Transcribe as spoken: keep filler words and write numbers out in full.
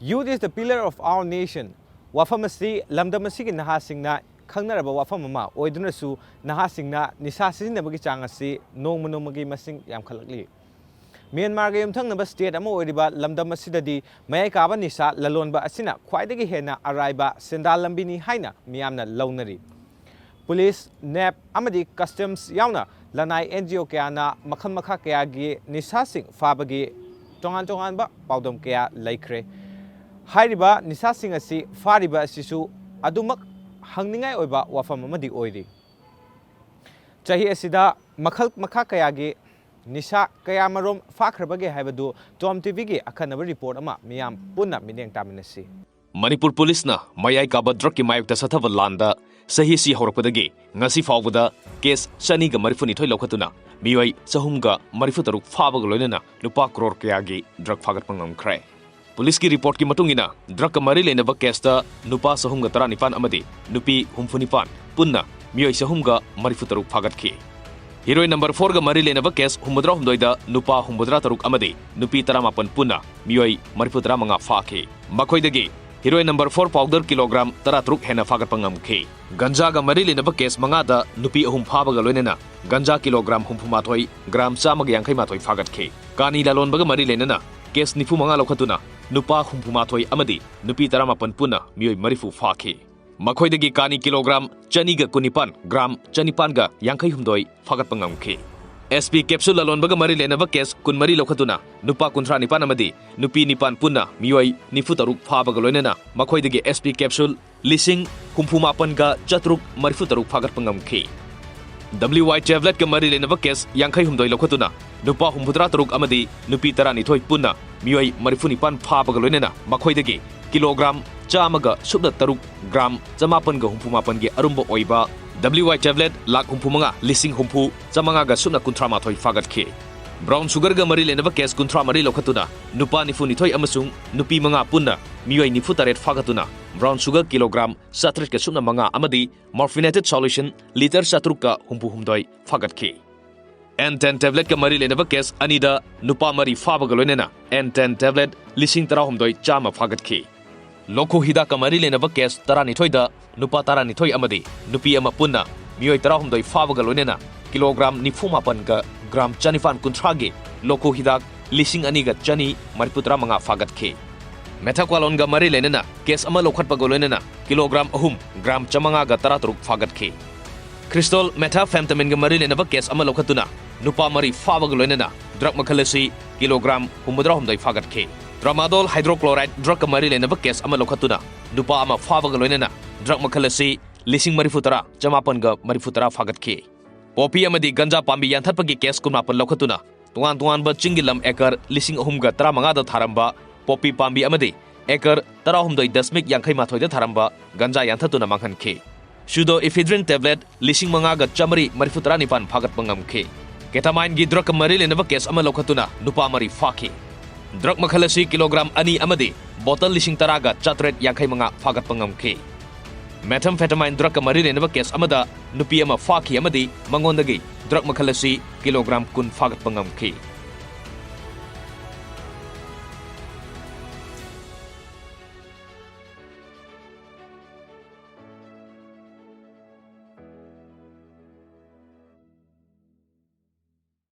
Youth is the pillar of our nation. ꯋꯥꯐꯝ ꯑꯁꯤ ꯂꯝꯗꯝ ꯑꯁꯤꯒꯤ ꯅꯍꯥꯁꯤꯡꯅ ꯈꯪꯅꯔꯕ ꯋꯥꯐꯝ ꯑꯃ ꯑꯣꯏꯗꯨꯅꯁꯨ, ꯅꯍꯥꯁꯤꯡꯅ ꯅꯤꯁꯥ ꯁꯤꯖꯤꯟꯅꯕꯒꯤ ꯆꯥꯡ ꯑꯁꯤ ꯅꯣꯡꯃ ꯅꯣꯡꯃꯒꯤ ꯃꯁꯤꯡ ꯌꯥꯝꯈꯠꯂꯛꯂꯤ꯫ ꯃ꯭ꯌꯥꯟꯃꯥꯔꯒ ꯌꯨꯝꯊꯪꯅꯕ state ꯑꯃ ꯑꯣꯏꯔꯤꯕ ꯂꯝꯗꯝ ꯑꯁꯤꯗꯗꯤ ꯃꯌꯥꯏ ꯀꯥꯕ ꯅꯤꯁꯥ ꯂꯂꯣꯟꯕ ꯑꯁꯤꯅ ꯈ꯭ꯋꯥꯏꯗꯒꯤ ꯍꯦꯟꯅ ꯑꯔꯥꯏꯕ ꯁꯦꯟꯗꯥꯜ ꯂꯝꯕꯤꯅꯤ ꯍꯥꯏꯅ ꯃꯤꯌꯥꯝꯅ ꯂꯧꯅꯔꯤ꯫ Police, nab ꯑꯃꯗꯤ Customs ꯌꯥꯎꯅ ꯂꯅꯥꯏ N G O ꯀꯌꯥꯅ ꯃꯈꯜ ꯃꯈꯥ ꯀꯌꯥꯒꯤ ꯅꯤꯁꯥꯁꯤꯡ ꯐꯥꯕꯒꯤ ꯇꯣꯉꯥꯟ ꯇꯣꯉꯥꯟꯕ ꯄꯥꯎꯗꯝ ꯀꯌꯥ ꯂꯩꯈ꯭ꯔꯦ꯫ ꯍꯥꯏꯔꯤꯕ ꯅꯤꯁꯥꯁꯤꯡ ꯑꯁꯤ ꯐꯥꯔꯤꯕ ꯑꯁꯤꯁꯨ ꯑꯗꯨꯃꯛ ꯍꯪꯅꯤꯡꯉꯥꯏ ꯑꯣꯏꯕ ꯋꯥꯐꯝ ꯑꯃꯗꯤ ꯑꯣꯏꯔꯤ꯫ ꯆꯍꯤ ꯑꯁꯤꯗ ꯃꯈꯜ ꯃꯈꯥ ꯀꯌꯥꯒꯤ ꯅꯤꯁꯥ ꯀꯌꯥꯃꯔꯣꯝ ꯐꯥꯈ꯭ꯔꯕꯒꯦ ꯍꯥꯏꯕꯗꯨ Tom TVꯒꯤ ꯑꯈꯟꯅꯕ report ꯑꯃ ꯃꯤꯌꯥꯝ ꯄꯨꯟꯅ ꯃꯤꯠꯌꯦꯡ ꯇꯥꯃꯤꯟꯅꯁꯤ꯫ ꯃꯅꯤꯄꯨꯔ ꯄꯨꯂꯤꯁꯅ ꯃꯌꯥꯏ ꯀꯥꯕ drugꯀꯤ ꯃꯥꯌꯣꯛꯇ ꯁꯥꯊꯕ ꯂꯥꯟꯗ ꯆꯍꯤ ꯑꯁꯤ ꯍꯧꯔꯛꯄꯗꯒꯤ ꯉꯁꯤ ꯐꯥꯎꯕꯗ case ꯆꯅꯤꯒ ꯃꯔꯤꯐꯨꯅꯤꯊꯣꯏ ꯂꯧꯈꯠꯇꯨꯅ ꯃꯤꯑꯣꯏ ꯆꯍꯨꯝꯒ ꯃꯔꯤꯐꯨꯇꯔꯨꯛ ꯐꯥꯕꯒ ꯂꯣꯏꯅꯅ ꯂꯨꯄꯥ ꯀ꯭ꯔꯣꯔ ꯀꯌꯥꯒꯤ drug ꯐꯥꯒꯠꯄ ꯉꯝꯈ꯭ꯔꯦ꯫ ꯄꯨꯂꯤꯁꯀꯤ reportꯀꯤ ꯃꯇꯨꯡ ꯏꯟꯅ, drugꯀ ꯃꯔꯤ ꯂꯩꯅꯕ caseꯇ ꯅꯨꯄꯥ ꯆꯍꯨꯝꯒ ꯇꯔꯥꯅꯤꯄꯥꯟ ꯑꯃꯗꯤ ꯅꯨꯄꯤ ꯍꯨꯝꯐꯨꯅꯤꯄꯥꯟ, ꯄꯨꯟꯅ ꯃꯤꯑꯣꯏ ꯆꯍꯨꯝꯒ ꯃꯔꯤꯐꯨꯇꯔꯨꯛ ꯐꯥꯒꯠꯈꯤ꯫ Heroin number fourꯒ ꯃꯔꯤ ꯂꯩꯅꯕ case ꯍꯨꯝꯐꯨꯇꯔꯥꯍꯨꯝꯗꯣꯏꯗ ꯅꯨꯄꯥ ꯍꯨꯝꯐꯨꯇꯔꯥ ꯇꯔꯨꯛ ꯑꯃꯗꯤ ꯅꯨꯄꯤ ꯇꯔꯥꯃꯥꯄꯟ, ꯄꯨꯟꯅ ꯃꯤꯑꯣꯏ ꯃꯔꯤꯐꯨꯇꯔꯥꯃꯉꯥ ꯐꯥꯈꯤ꯫ ꯃꯈꯣꯏꯗꯒꯤ heroin number four powder kilogram ꯇꯔꯥꯇꯔꯨꯛ ꯍꯦꯟꯅ ꯐꯥꯒꯠꯄ ꯉꯝꯈꯤ꯫ ꯒꯟꯖꯥꯒ ꯃꯔꯤ ꯂꯩꯅꯕ case ꯃꯉꯥꯗ ꯅꯨꯄꯤ ꯑꯍꯨꯝ ꯐꯥꯕꯒ ꯂꯣꯏꯅꯅ ꯒꯟꯖꯥ kilogram ꯍꯨꯝꯐꯨꯃꯥꯊꯣꯏ, gram ꯆꯥꯝꯃꯒ ꯌꯥꯡꯈꯩ ꯃꯥꯊꯣꯏ ꯐꯥꯒꯠꯈꯤ꯫ ꯀꯥꯅꯤ ꯂꯂꯣꯟꯕꯒ ꯃꯔꯤ ꯂꯩꯅꯅ case ꯅꯤꯐꯨꯃꯉꯥ ꯂꯧꯈꯠꯇꯨꯅ ꯅꯨꯄꯥ ꯍꯨꯝꯐꯨꯃꯥꯊꯣꯏ ꯑꯃꯗꯤ ꯅꯨꯄꯤ ꯇꯔꯥꯃꯥꯄꯟ, ꯄꯨꯟꯅ ꯃꯤꯑꯣꯏ ꯃꯔꯤꯐꯨ ꯐꯥꯈꯤ꯫ ꯃꯈꯣꯏꯗꯒꯤ ꯀꯥꯅꯤ kilogram ꯆꯅꯤꯒ ꯀꯨꯟꯅꯤꯄꯥꯟ, gram ꯆꯅꯤꯄꯥꯟꯒ ꯌꯥꯡꯈꯩꯍꯨꯝꯗꯣꯏ ꯐꯥꯒꯠꯄ ꯉꯝꯈꯤ꯫ S P capsule ꯂꯂꯣꯟꯕꯒ ꯃꯔꯤ ꯂꯩꯅꯕ case ꯀꯨꯟꯃꯔꯤ ꯂꯧꯈꯠꯇꯨꯅ ꯅꯨꯄꯥ ꯀꯨꯟꯊ꯭ꯔꯥ ꯅꯤꯄꯥꯟ ꯑꯃꯗꯤ ꯅꯨꯄꯤ ꯅꯤꯄꯥꯟ, ꯄꯨꯟꯅ ꯃꯤꯑꯣꯏ ꯅꯤꯐꯨ ꯇꯔꯨꯛ ꯐꯥꯕꯒ ꯂꯣꯏꯅꯅ ꯃꯈꯣꯏꯗꯒꯤ S P capsule ꯂꯤꯁꯤꯡ ꯍꯨꯝꯐꯨ ꯃꯥꯄꯟꯒ ꯆꯥꯇ꯭ꯔꯨꯛ ꯃꯔꯤꯐꯨ ꯇꯔꯨꯛ ꯐꯥꯒꯠꯄ ꯉꯝꯈꯤ꯫ W I tabletꯀ ꯃꯔꯤ ꯂꯩꯅꯕ case ꯌꯥꯡꯈꯩ ꯍꯨꯝꯗꯣꯏ ꯂꯧꯈꯠꯇꯨꯅ ꯅꯨꯄꯥ ꯍꯨꯝꯐꯨꯇꯔꯥ ꯇꯔꯨꯛ ꯑꯃꯗꯤ ꯅꯨꯄꯤ ꯇꯔꯥꯅꯤꯊꯣꯏ, ꯄꯨꯟꯅ ꯃꯤꯑꯣꯏ ꯃꯔꯤꯐꯨ ꯅꯤꯄꯥꯟ ꯐꯥꯕꯒ ꯂꯣꯏꯅꯅ ꯃꯈꯣꯏꯗꯒꯤ kilogram ꯆꯥꯝꯃꯒ ꯁꯨꯞꯅ ꯇꯔꯨꯛ, gram ꯆꯃꯥꯄꯟꯒ ꯍꯨꯝꯐꯨ ꯃꯥꯄꯟꯒꯤ ꯑꯔꯨꯝꯕ ꯑꯣꯏꯕ W I tablet ꯂꯥꯈ ꯍꯨꯝꯐꯨ ꯃꯉꯥ ꯂꯤꯁꯤꯡ ꯍꯨꯝꯐꯨ ꯆꯥꯃꯉꯥꯒ ꯁꯨꯞꯅ ꯀꯨꯟꯊ꯭ꯔꯥ ꯃꯥꯊꯣꯏ ꯐꯥꯒꯠꯈꯤ꯫ Brown sugarꯒ ꯃꯔꯤ ꯂꯩꯅꯕ case ꯀꯨꯟꯊ꯭ꯔꯥ ꯃꯔꯤ ꯂꯧꯈꯠꯇꯨꯅ ꯅꯨꯄꯥ ꯅꯤꯐꯨ ꯅꯤꯊꯣꯏ ꯑꯃꯁꯨꯡ ꯅꯨꯄꯤ ꯃꯉꯥ, ꯄꯨꯟꯅ ꯃꯤꯑꯣꯏ ꯅꯤꯐꯨ ꯇꯔꯦꯠ ꯐꯥꯒꯠꯇꯨꯅ brown sugar kilogram ꯆꯥꯇ꯭ꯔꯦꯠꯀ ꯁꯨꯞꯅ ꯃꯉꯥ ꯑꯃꯗꯤ morphinated solution litre ꯆꯥꯇ꯭ꯔꯨꯛꯀ ꯍꯨꯝꯐꯨ ꯍꯨꯝꯗꯣꯏ ꯐꯥꯒꯠꯈꯤ꯫ ꯑꯦꯟ ꯇꯦꯟ ꯇꯦꯕ꯭ꯂꯦꯠꯀ ꯃꯔꯤ ꯂꯩꯅꯕ ꯀꯦꯁ ꯑꯅꯤꯗ ꯅꯨꯄꯥ ꯃꯔꯤ ꯐꯥꯕꯒ ꯂꯣꯏꯅꯅ ꯑꯦꯟ ꯇꯦꯟ ꯇꯦꯕ꯭ꯂꯦꯠ ꯂꯤꯁꯤꯡ ꯇꯔꯥꯍꯨꯝꯗꯣꯏ ꯆꯥꯝꯃ ꯐꯥꯒꯠꯈꯤ꯫ ꯂꯣꯈꯨ ꯍꯤꯗꯥꯛꯀ ꯃꯔꯤ ꯂꯩꯅꯕ ꯀꯦꯁ ꯇꯔꯥꯅꯤꯊꯣꯏꯗ ꯅꯨꯄꯥ ꯇꯔꯥꯅꯤꯊꯣꯏ ꯑꯃꯗꯤ ꯅꯨꯄꯤ ꯑꯃ ꯄꯨꯟꯅ ꯃꯤꯑꯣꯏ ꯇꯔꯥꯍꯨꯝꯗꯣꯏ ꯐꯥꯕꯒ ꯂꯣꯏꯅꯅ ꯀꯤꯂꯣꯒ꯭ꯔꯥꯝ ꯅꯤꯐꯨ ꯃꯥꯄꯟꯒ ꯒ꯭ꯔꯥꯝ ꯆꯅꯤꯄꯥꯟ ꯀꯨꯟꯊ꯭ꯔꯥꯒꯤ ꯂꯣꯈꯨ ꯍꯤꯗꯥꯛ ꯂꯤꯁꯤꯡ ꯑꯅꯤꯒ ꯆꯅꯤ ꯃꯔꯤꯐꯨ ꯇꯔꯥ ꯃꯉꯥ ꯐꯥꯒꯠꯈꯤ꯫ ꯃꯦꯊꯥꯀ꯭ꯋꯥꯂꯣꯟꯒ ꯃꯔꯤ ꯂꯩꯅꯅ ꯀꯦꯁ ꯑꯃ ꯂꯧꯈꯠꯄꯒ ꯂꯣꯏꯅꯅ ꯀꯤꯂꯣꯒ꯭ꯔꯥꯝ ꯑꯍꯨꯝ ꯒ꯭ꯔꯥꯝ ꯆꯥꯃꯉꯥꯒ ꯇꯔꯥꯇꯔꯨꯛ ꯐꯥꯒꯠꯈꯤ꯫ ꯀ꯭ꯔꯤꯁꯇꯣꯜ ꯃꯦꯊꯥꯐꯦꯝꯇꯥꯃꯤꯟꯒ ꯃꯔꯤ ꯂꯩꯅꯕ ꯀꯦꯁ ꯑꯃ ꯂꯧꯈꯠꯇꯨꯅ ꯅꯨꯄꯥ ꯃꯔꯤ ꯐꯥꯕꯒ ꯂꯣꯏꯅꯅ ꯗ꯭ꯔꯒ ꯃꯈꯜ ꯑꯁꯤ ꯀꯤꯂꯣꯒ꯭ꯔꯥꯝ ꯍꯨꯝꯐꯨꯇꯔꯥꯍꯨꯝꯗꯣꯏ ꯐꯥꯒꯠꯈꯤ꯫ ꯇ꯭ꯔꯥꯃꯥꯗꯣꯜ ꯍꯥꯏꯗ꯭ꯔꯣꯀ꯭ꯂꯣꯔꯥꯏꯗ ꯗ꯭ꯔꯒꯀ ꯃꯔꯤ ꯂꯩꯅꯕ ꯀꯦꯁ ꯑꯃ ꯂꯧꯈꯠꯇꯨꯅ ꯅꯨꯄꯥ ꯑꯃ ꯐꯥꯕꯒ ꯂꯣꯏꯅꯅ ꯗ꯭ꯔꯒ ꯃꯈꯜ ꯑꯁꯤ ꯂꯤꯁꯤꯡ ꯃꯔꯤꯐꯨꯇꯔꯥ ꯆꯃꯥꯄꯟꯒ ꯃꯔꯤꯐꯨꯇꯔꯥ ꯐꯥꯒꯠꯈꯤ꯫ ꯄꯣꯄꯤ ꯑꯃꯗꯤ ꯒꯟꯖꯥ ꯄꯥꯝꯕꯤ ꯌꯥꯟꯊꯠꯄꯒꯤ ꯀꯦꯁ ꯀꯨꯟꯃꯥꯄꯟ ꯂꯧꯈꯠꯇꯨꯅ ꯇꯣꯉꯥꯟ ꯇꯣꯉꯥꯟꯕ ꯆꯤꯡꯒꯤ ꯂꯝ ꯑꯦꯀꯔ ꯂꯤꯁꯤꯡ ꯑꯍꯨꯝꯒ ꯇꯔꯥꯃꯉꯥꯗ ꯊꯥꯔꯝꯕ ꯄꯣꯄꯤ ꯄꯥꯝꯕꯤ ꯑꯃꯗꯤ ꯑꯦꯀꯔ ꯇꯔꯥꯍꯨꯝꯗꯣꯏ ꯗꯁꯃꯤꯛ ꯌꯥꯡꯈꯩ ꯃꯥꯊꯣꯏꯗ ꯊꯥꯔꯝꯕ ꯒꯟꯖꯥ ꯌꯥꯟꯊꯠꯇꯨꯅ ꯃꯥꯡꯍꯟꯈꯤ꯫ ꯁ꯭ꯌꯨꯗꯣ ꯏꯐꯤꯗ꯭ꯔꯤꯟ ꯇꯦꯕ꯭ꯂꯦꯠ ꯂꯤꯁꯤꯡ ꯃꯉꯥꯒ ꯆꯥꯃꯔꯤ ꯃꯔꯤꯐꯨꯇꯔꯥ ꯅꯤꯄꯥꯟ ꯐꯥꯒꯠꯄ ꯉꯝꯈꯤ꯫ ꯀꯦꯇꯥꯃꯥꯏꯟꯒꯤ ꯗ꯭ꯔꯒꯀ ꯃꯔꯤ ꯂꯩꯅꯕ ꯀꯦꯁ ꯑꯃ ꯂꯧꯈꯠꯇꯨꯅ ꯅꯨꯄꯥ ꯃꯔꯤ ꯐꯥꯈꯤ꯫ ꯗ꯭ꯔꯒ ꯃꯈꯜ ꯑꯁꯤ ꯀꯤꯂꯣꯒ꯭ꯔꯥꯝ ꯑꯅꯤ ꯑꯃꯗꯤ ꯕꯣꯇꯜ ꯂꯤꯁꯤꯡ ꯇꯔꯥꯒ ꯆꯥꯇ꯭ꯔꯦꯠ ꯌꯥꯡꯈꯩ ꯃꯉꯥ ꯐꯥꯒꯠꯄ ꯉꯝꯈꯤ꯫ ꯃꯦꯊꯝꯐꯦꯇꯥꯃꯥꯏꯟ ꯗ꯭ꯔꯒꯀ ꯃꯔꯤ ꯂꯩꯅꯕ ꯀꯦꯁ ꯑꯃꯗ ꯅꯨꯄꯤ ꯑꯃ ꯐꯥꯈꯤ ꯑꯃꯗꯤ ꯃꯉꯣꯟꯗꯒꯤ ꯗ꯭ꯔꯒ ꯃꯈꯜ ꯑꯁꯤ ꯀꯤꯂꯣꯒ꯭ꯔꯥꯝ ꯀꯨꯟ ꯐꯥꯒꯠꯄ ꯉꯝꯈꯤ꯫